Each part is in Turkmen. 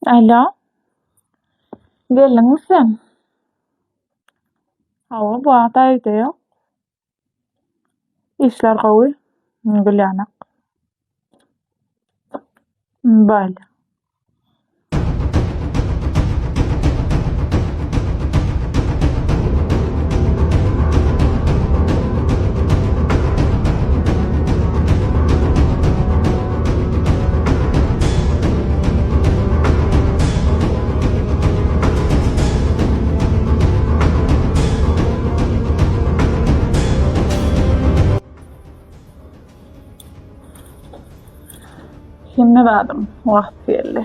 Alo. Geldiňmi sen? Hawa, bu wagt öýde ýok. Işler gowy, gülýänek. Bolýa. Hemme zadyň wagty geldi.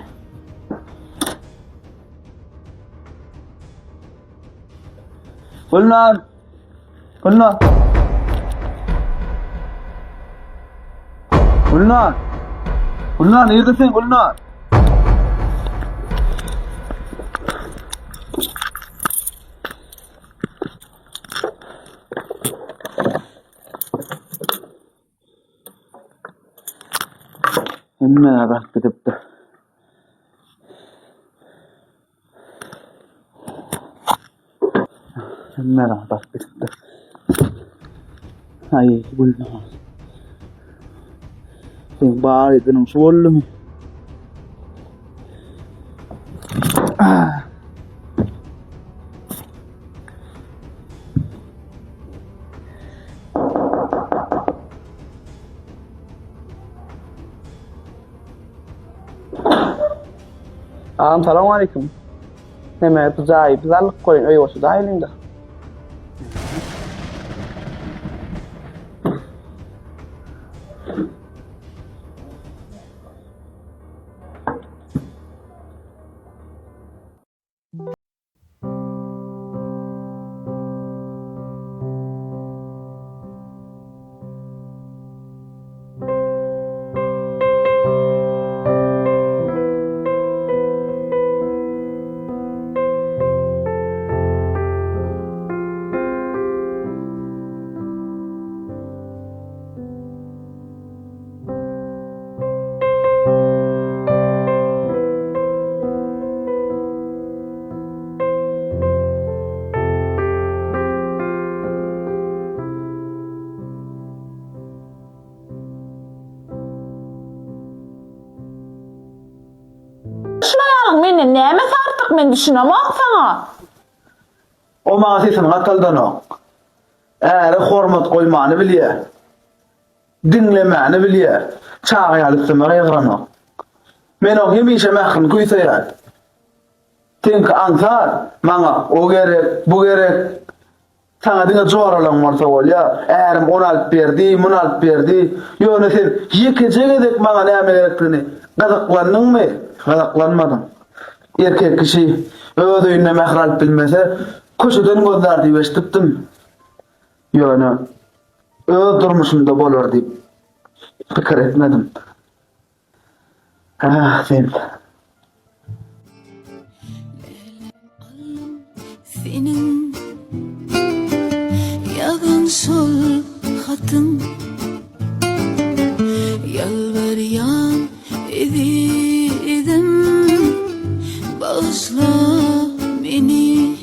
Gülnar! Gülnar! Gülnar! Gülnar neredesin Gülnar? Hemme zat gidipdir. Hemme zat alyp gidipdir. Aý, Gülnar. Sen bar edeniň şu boldumy? Ah. Agam salowmaleýkim. Neme bu jaýy biz aldyk goýun öý bolsa daýylyňda. Şular ýalyň menden nämesi artyk men düşünemok saňa. O maňa sesini gataldanok. Äre hormat goýmany bilýär. Diňlemäni bilýär. Çaga ýaly üstüme gygyranok. Men oň hemişe mährini küýseýän. Seňki aňsat, maňa o gerek, bu gerek. Saňa diňe joralaň bolsa bolýar. Ärim ony alyp berdi, muny alyp berdi. Ýöne sen ýekeje gezek maňa näme gerekdigini gyzyklandyňmy? Gyzyklanmadyň. Erkek kişi öz öýünde mähir alyp bilmese, köçeden gözlär diýip eşidipdim. Ýöne öz durmuşymda bolar diýip pikir etmedim. Ah, sen. Seniň ýazan şol hatyň Ýalbarýan ezizim bagyşla meni.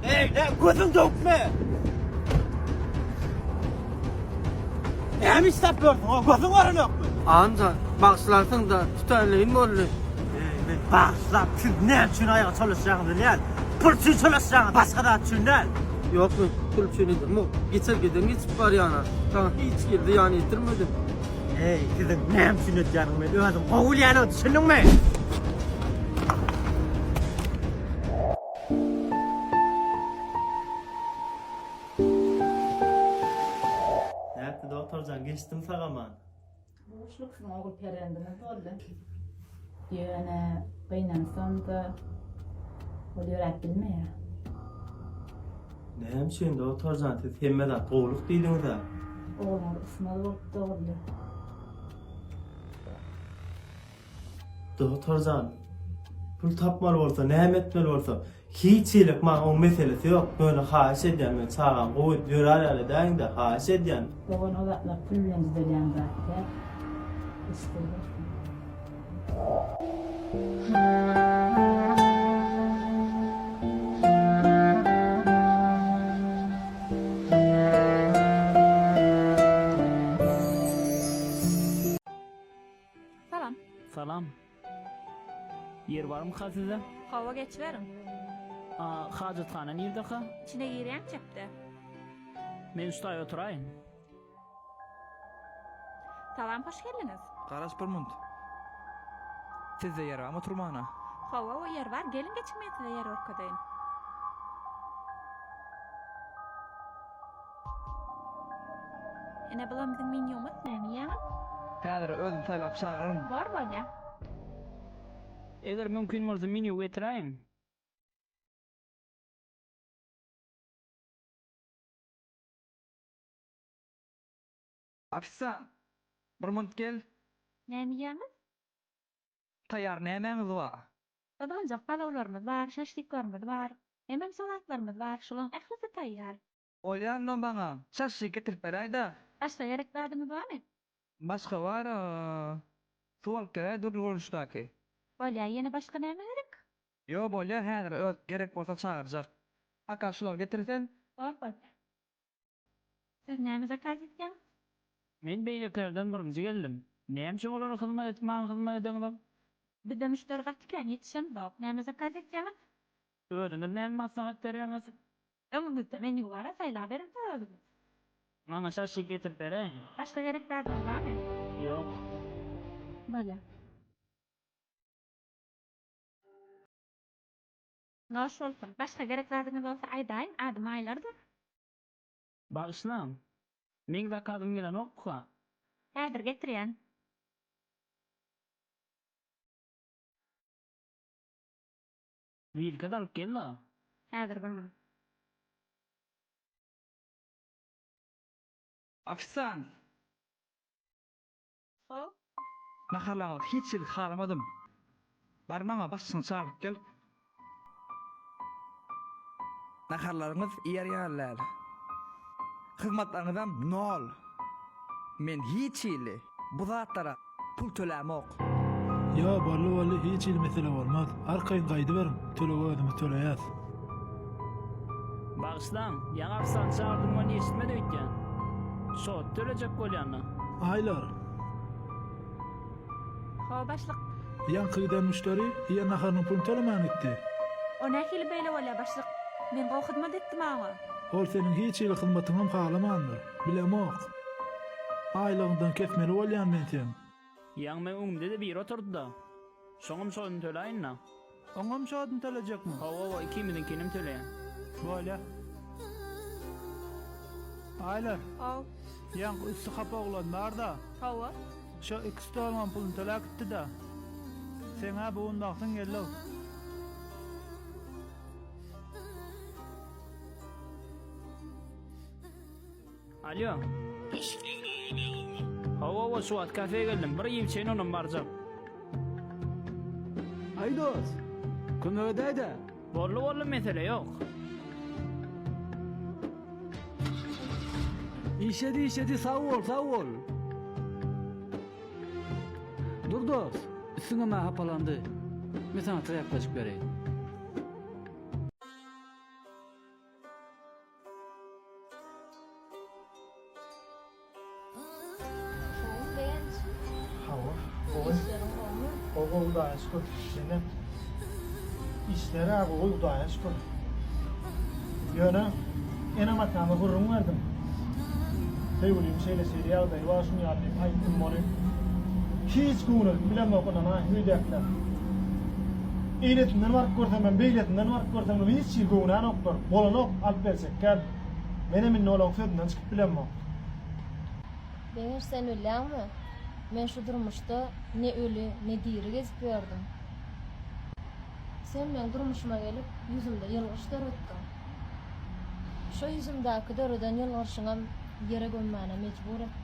Ey, ne gözün dökme. Näme işläp ýörsüň? O gözüň görenokmy? Anjan, bagyşlarsyň-da, tütänleýin boldy. Ey, men bagyşlap, siz näme üçin aýaga çolaşýaňyz bilýän. Pul üçin çolaşýaňyz, başga zat üçin däl. Ýok, men pul üçin edemok. Geçelgeden geçip barýan-a. Saňa hiç hili zyýan ýetirmedim. Eý, siziň näme üçin edýäniňi men özüm gowy bilýän, düşündiňmi? Nätdi dogtorjan, geçdim sag-aman. Buşluk siziň ogul perzendiňiz boldy. Ýöne gynansam-da ol ýöräp bilmeýär. Näme üçin dogtorjan siz hemme zat gowulyk diýdiňiz-ä? Ogluňyz ysmaz bolup doguldy. Dogtorjan. Pul tapmaly bolsa, näme etmeli bolsa, hiç hilik maňa oň meselesi ýok. Ýöne haýyş edýän men çagam gowy edip ýörär ýaly edäýiňdä, haýyş edýän. Dogan o zatlar pul bilen düzelýän zat däl. Eşidibersin. Salam. Salam. Ýer barmyka sizde? Hawa geçiberiň. A hajathana nirdeka? Içine girýäň çepde. Men şu taýy oturaýyn. Salam hoş geldiňiz. Garaş bir munt. Sizde ýer barmy oturmana? Hawa o ýer bar geliň geçiň men size ýer görkezeýin. Ine bulam biziň menýumyz näme iýýäňiz? Häzir özüm saýlap çagyraryn. Bor bolýa. Eger mümkin bolsa menýu getiräýiň. Ofisiant, bir munt gel. Näme iýýäňiz? Taýýar nämäňiz bar? Gyzgynjak palawlarymyz bar, şaşlyklarymyz bar, hemem salatlarymyz bar, şulaň ählisi taýýar. Bolýa onda maňa şaşlyk getirip beräýdä. Başga gerek zadyňyz barmy? Başga bar, suw alyp geläý dürli görnüşdäki. Bolýa, ýene başga näme gerek? Ýo bolýa häzir öz gerek bolsa çagyrjak. Aka şulary getir sen. Bor bolýa. Siz näme zakaz etýäňiz? Men beýlekilerden birinji geldim. Näme üçin olara hyzmat edip maňa hyzmat edeňzok? Bizde müşderi gaty kän ýetişemzok. Näme zakaz etýäňiz? Özüňiz näme maslahat berýäňiz? Öňüňizde menýu bar-a saýlaberiň siz özüňiz. Maňa şaşlyk getirip beräýiň. Başga gerek zadyňyz barmy? Ýok. Bolýar. Noş bolsun. Başga gerek zadyňyz bolsa aýdaýyň, adym Aýlardyr. Bagyşlaň, meň zakazym gelenokka. Häzir getirýän. Wilka-da alyp gel-la. Häzir bir minut. Ofisiant! How. Naharlaryňyzy hiç hili halamadym. Bar maňa başlygyňy çagyryp gel. Naharlaryňyz iýer ýaly däl. Hyzmatlaryňyzam nol. Men hiç hili bu zatlara pul tölämok. Ýo, boldy boldy, hiç hili mesele bolmaz. Arkaýyn gaýdyberiň, tölegi özümiz töleýäs. Bagyşlaň, ýaňy ofisant çagyrdym ony eşitmedi öýtýän. Şot tölejek bolýanda. Aýlar. Hawa başlyk. Ýaňky giden müşderi iýen naharynyň puluny tölemän gitdi. O nähili beýle bolýa başlyk? Men gowy hyzmat etdim a oňa. Ol seniň hiç hili hyzmatyňam halamandyr. Bilemok. Aýlygyňdan kesmeli bolýan men seň. Ýaňy meň öňümde-de biri oturdy-da. Şoňam şoduny töläýin-dä. Oňam şoduny tölejekmi? Hawa-hawa, ikimiziňkinem töleýän. Bolýa. Aýlar. Haw. Ýaňky üsti hapa oglan bar-da. Hawa. Şo iki stoluňam puluny töläp gitdi-dä. Seň-ä bu gün bagtyň geldi-ow. Alýo. Hawa hawa şu wagt kafeýe geldim. Bir iýip içeýin ondan barjak. Aý dos, kömek edäýdä. Boldy boldy mesele ýok. Işledi işledi sag bol sag bol. Dur dos, üstüňem-ä hapalandy. Men saňa trýapkajyk bereýin. Gowy Begenç. Hawa, gowy. Işleriň gowumy? Gowy, gowy Hudaýa şükür. Ýene işler-ä gowy Hudaýa şükür. Ýöne enem-atama gürrüň berdim. Söýgülim şeýle-şeýle ýagdaýy bar şuny ýaly diýip aýtdym ony. Hiç göwnedip bilemok ynana öýdäkiler. Eýlesinden baryp görsemem, beýlesinden baryp görsemem hiç hili göwnänoklar. Bolanok, alyp berjekgäl. Menem indi olaň sözünden çykyp bilemok. Begenç sen bilýäňmi, men şu durmuşda ne öli, ne diri gezip ýördüm. Sen meň durmuşyma gelip ýüzümde ýylgyryş döretdiň. Şo ýüzümdäki döreden ýylgyryşyňam ýere gömmäne mejbur etdiň.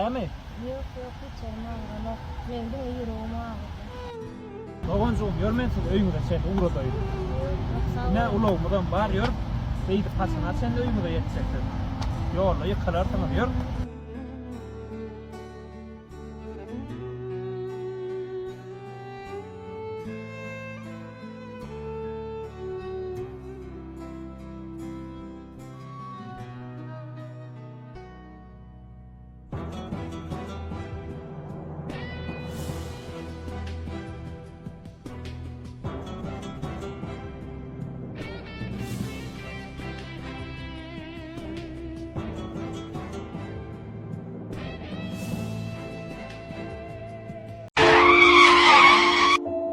Agyrýamy? Ýok, ýok, hiç ýerim agyranok. Meň diňe ýüregim agyrdy. Doganjygym, ýör men sizi öýüňize çenli ugradaýyn. Ýok, ýok, sag Ine, boluň. ulagymyzam bar, ýör. Beýdip haçana çenli öýüňize ýetjek siz? Ýolda ýykylarsyňyz, ýör.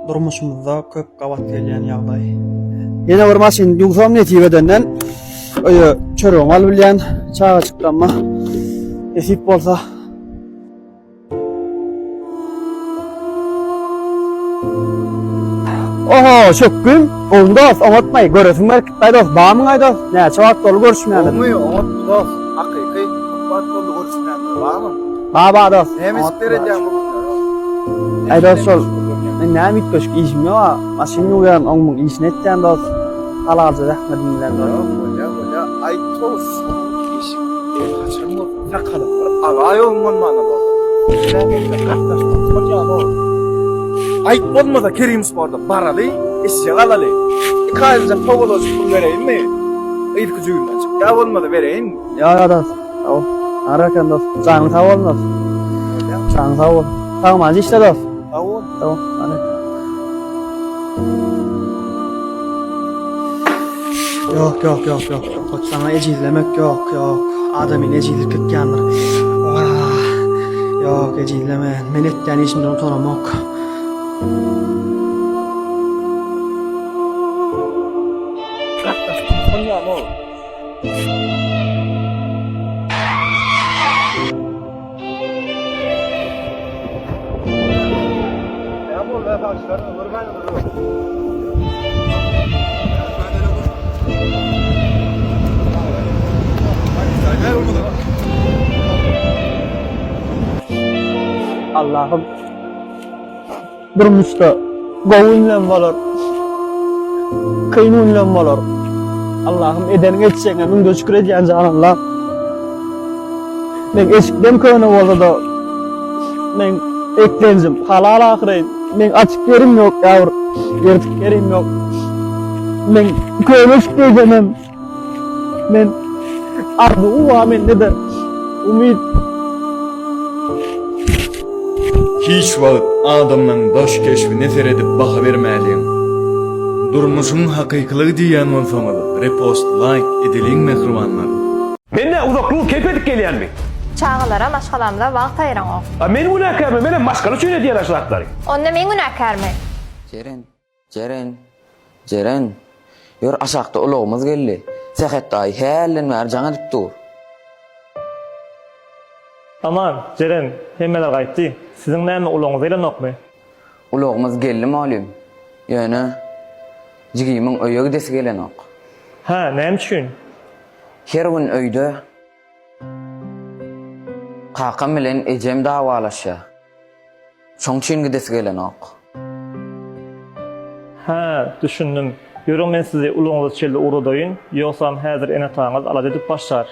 Durmuşymyzda köp gabat gelýän ýagdaý. Ýene bir maşyn ýuwsam nesip edenden öýe çöregimi alyp bilýän çagajyklamma nesip bolsa. Oho, çökgün. Gowymy dost, oňatmaý. Göresiň gelip gitdi dost. Barmyň dost? Näçe wagt boldy görüşmäli? Gowymy, oňatmy dost? Hakyky, köp wagt boldy görüşmänimize. Barmyň? Bar, bar dost. Näme işler edýäň bu günler? Aý dost şol men näme üýtgeşik işim ýok a. Maşyn ýuwýan, oň muň işini etýän dost. Halalja zähmetim bilen dost. Bolýa, bolýa. Aý dost, işiň el haçan bolsa sakalyň bir alaý oň bolmanda dost. Aýt bolmasa Kerim sporda baraly, eşek alaly. Iki aýlyja towalajyk pul bereýinmi? Yzky jübimden çykýa bolmasa bereýin. Ýok ýok dost. Sag bol. Arar eken dost. Janyň sag bolsun dost. Janyň sag bolsun. Sag işle dost. Sag bol. Sag bol. Hany. Ýok, ýok, ýok, ýok. Goç saňa ejizlemek ýok, ýok. Adamyny ejizlik tutýandyr. Wah. Ýok, ejizleme. Men etýän işimden utanamok. Allahym durmuşda gowy günlem bolar, kyn günlem bolar. Allahym edeniň etjegiňe müňde şükür edýän jan Allah. Men eşikden köne bolsa-da, men eklenjim halal ahyryn. Men açyk ýerim ýok ýa bir ýyrtyk ýerim ýok. Men köne eşik geýsemem, men arzuw bar mende-de, umyt. Hiç wagt adamlaň daş keşbine seredip baha bermäliň. Durmuşyň hakykylygy diýýän bolsaňyz repost laýk edeliň mähribanlar. Men nä uzakly bolup keýp edip gelýänmi? Çagalara, maşgalamyza wagt aýyraňok. A men günäkärmi? Menem maşgala üçin edýän-ä şu zatlary. Onda men günäkärmi? Jeren, Jeren, Jeren, ýör aşakda ulagymyz geldi. Sähet daýy hälden bäri jaň edip dur. Aman, Jeren, hemmeler gaýtdy. Siziň näme ulagyňyz gelenokmy? Ulagymyz geldi mugallym. Ýöne jigimiň öýe gidesi gelenok. Hä, näme üçin? Her gün öýde kakam bilen ejem dawalaşýar. Şoň üçin gidesi gelenok. Hä, düşündim. Ýörüň men sizi ulagyňyza çenli ugradaýyn, ýogsam häzir ene-ataňyz alada edip başlar.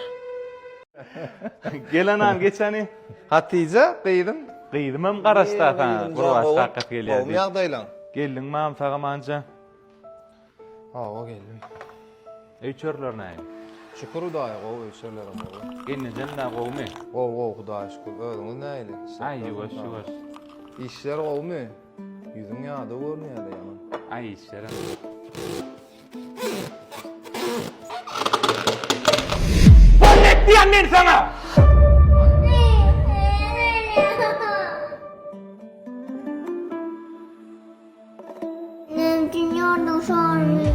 Gel anan geç hany. Hatyja gyzym. Gyzymam garaşda saňa gurbaş kakasy gelýär Gowmy diýip. ýagdaýlaň? Geldiň mam sag-amanja. Hawa geldim. Öý çörler nähili? Şükür Hudaýa gowy öý çörlerem gowy. Gelnejem da gowmy? Gowy gowy Hudaýa şükür. Özüňiz nähili? Aý ýuwaş ýuwaş. Işler gowmy? Ýüzüň ýadaw görünýär-de ýaňy. Aý işlerem. Boldy et diýýän men saňa! Näme üçin ýorduň şorumy?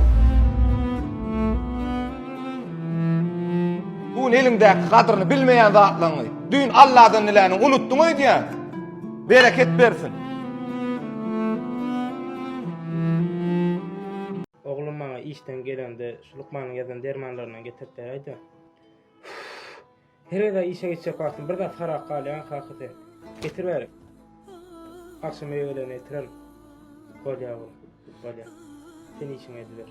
Bu gün eliňdäki gadryny bilmeýän zatlaryňy, düýn Alladan diläniňi unutdyň öýdýän. Bereket bersin. Oglum maňa işden gelende şu lukmanyň ýazan dermanlaryndan getirip beräýdä. Her gezek işe gitjek wagtym bir zat sarap galýaň kaka sen. Getir bäri. Agşam öýe gelende getirerin. Bolýa oglum, bolýa. Sen işiňi ediber.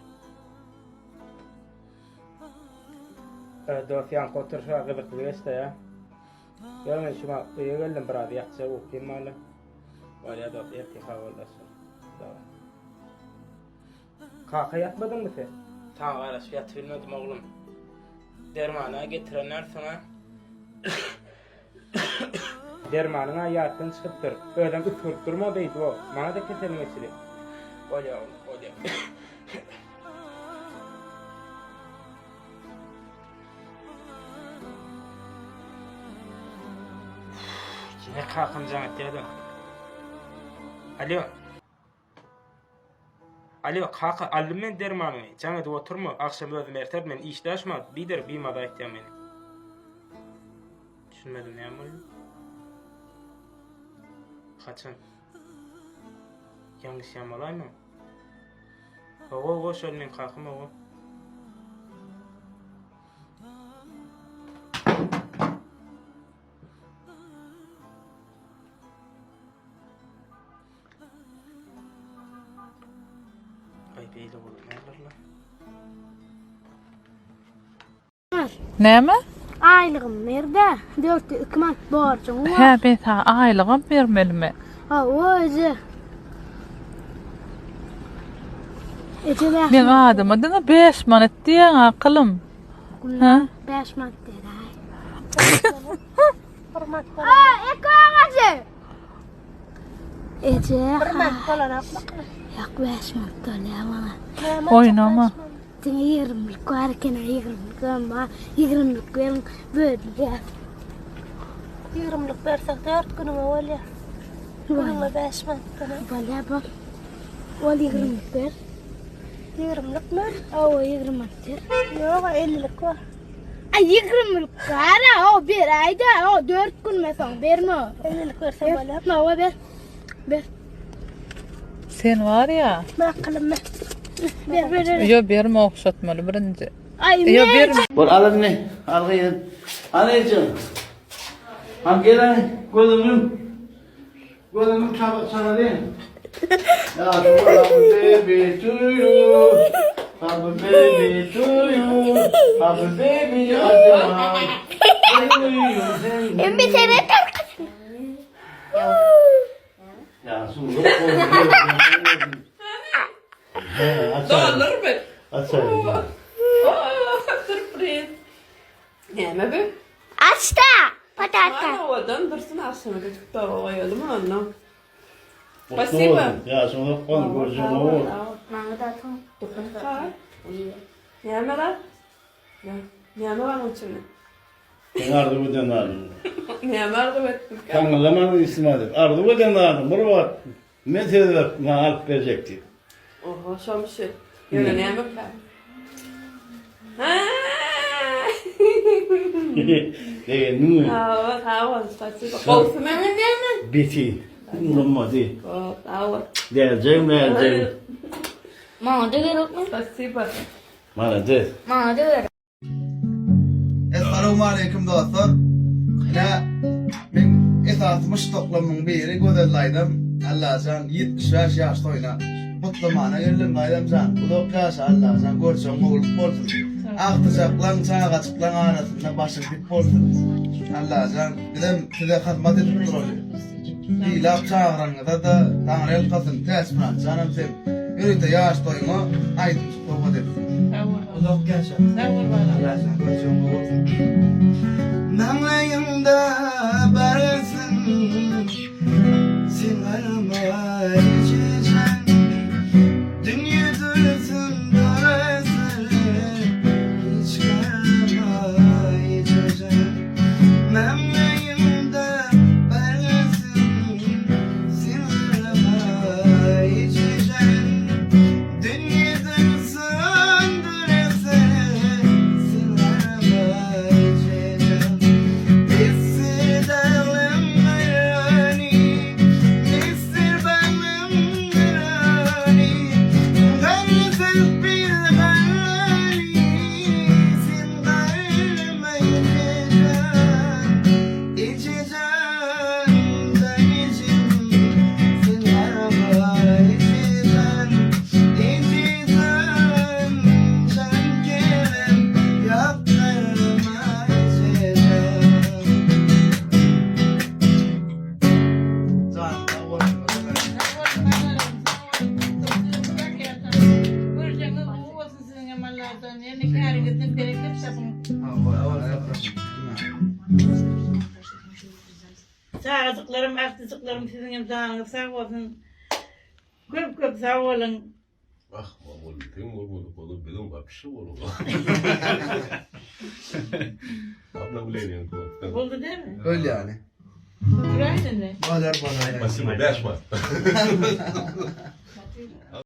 Dost ýaňky oturyşa gyzykly geçdi ýa. Ýok men şu wagt öýe geldim biraz ýatjak ukym barla. Bolýa dost ertir habarlaşarys. Daway. Kaka ýatmadyňmy sen? Saňa garaşyp ýatybilmedim oglum. Dermany-a getirenlersiň-ä. Dermanyň-a ýatdan çykypdyr. Özem üsgürip durma beýdip-ow. Maňa-da keseliň geçiri. Bolýa oglum, bolýa. Ýene kakam jaň etýär-de. Alýo. Alýo, kaka, aldym men dermanyňy. Jaň edip oturma, agşam özüm erter, men işde şu wagt, biderek bimaza aýtýaň meni. Düşünmedim, näme boldy? Haçan? Ýalňyşýan bolaýmaň? Hawa, hawa, şol meň kakam, hawa. Aý beýle bolup näderler? Näme? Aýlygym ber-dä. 402 manat borjuň bar. Hä, men saňa aýlygam bermelimi? Hawa, eje. Eje bäş Meň adyma diňe 5 manat diýýäň akylym. Hä? 5 manat beräý. Aa, eko agajy. Eje. Bir manat bolanokmy? Ýok, 5 manat bolýar maňa. Oýnama. Diňe ýigrimlik bar eken, ýigrimlik hem bar. Ýigrimlik beriň, bölünýär. Ýigrimlik bersek dört günüňe bolýar. Günüňe bäş manatdan. Bolýar, bol. Ol ýigrimlik ber. Ýigrimlikmi? Hawa, 20 manat ber. Ýok, ellilik bar. Aý, ýigrimlik bar-a, o beräý-dä, o dört günme soň berme. Ellilik bersem bolýar. Hawa, ber. Ber. Sen var ya. Akylym ber. Ber, ber, ber. Yo berme okşatmaly birinji. Ay, Yo berme. Bol al indi. Al gyzym. Al ejem. Al gel ay. Gözüňi. Gözüňi çala çalalyň. Happy baby to you. Happy baby to you. Happy baby Ajaman. Emmi seret arkasyna. Ya su yok. Dollarmy? Açar. Sürpriz. Näme bu? Aç-da! Patata. Ana owadan dursun agşama götürüp toba goýalym onda. Spasibo. Ýaşyň uzak bolsun, görjegiň gowy bolsun. Maňa da atyň. Näme bar? Näme bar onuň içinde? Sen arzuw eden zadyň. Näme arzuw etdim? Taňňylaman ismadi. Arzuw eden zadyň bir wagt men söz berip maňa alyp berjek diýip. Oho, şomy şu. Ýöne näme? Begendiňmi? Hawa, sag bol, spasibo. Gowusy Maňa näme? Beti. Gymmaty. Gowy, sag bol. Berjegim, berjegim. Maňa da gerekmi? Spasibo. Malades. Maňa da gerek. Essalawmaleýkim dostlar. Ine meň esasy muşdaklarymyň biri Gözel daýzam Allajan 75 ýaş toýuna gutlamana geldim daýzamjan uzak ýaşa Allajan görjegiň gowulyk bolsun. Agtyjaklaň çagajyklaň arasynda başyň dik bolsun. Allajan bizem size hyzmat edip duraly. Sylap çagyranyňyza-da Taňryýalkasyn Täçmyrat janam sen ýörite ýaş toýuňa aýdymjyk sowgat etsin. Uzak ýaşa. Sag bol balam. Allajan görjegiň gowy bolsun. Maňlaýyňda barasyn sen galma ejejan Dünýe dursun durasyn hiç galma ejejan Maňlaýymda barasyn sen galma ejejan Dünýe dursun durasyn sen galma ejejan Esir daglam merani Esir baglam. Çagajyklarym, agtyjyklarym siziň hem janyňyz sag bolsun. Köp köp sag boluň. Ah, ol sen bolmadyk bolsa biziň wapşe bolar. Abla bilen Boldy dämi? Bolýany. Duraýyn indi. Bolar bolar. Spasibo, 5 manat.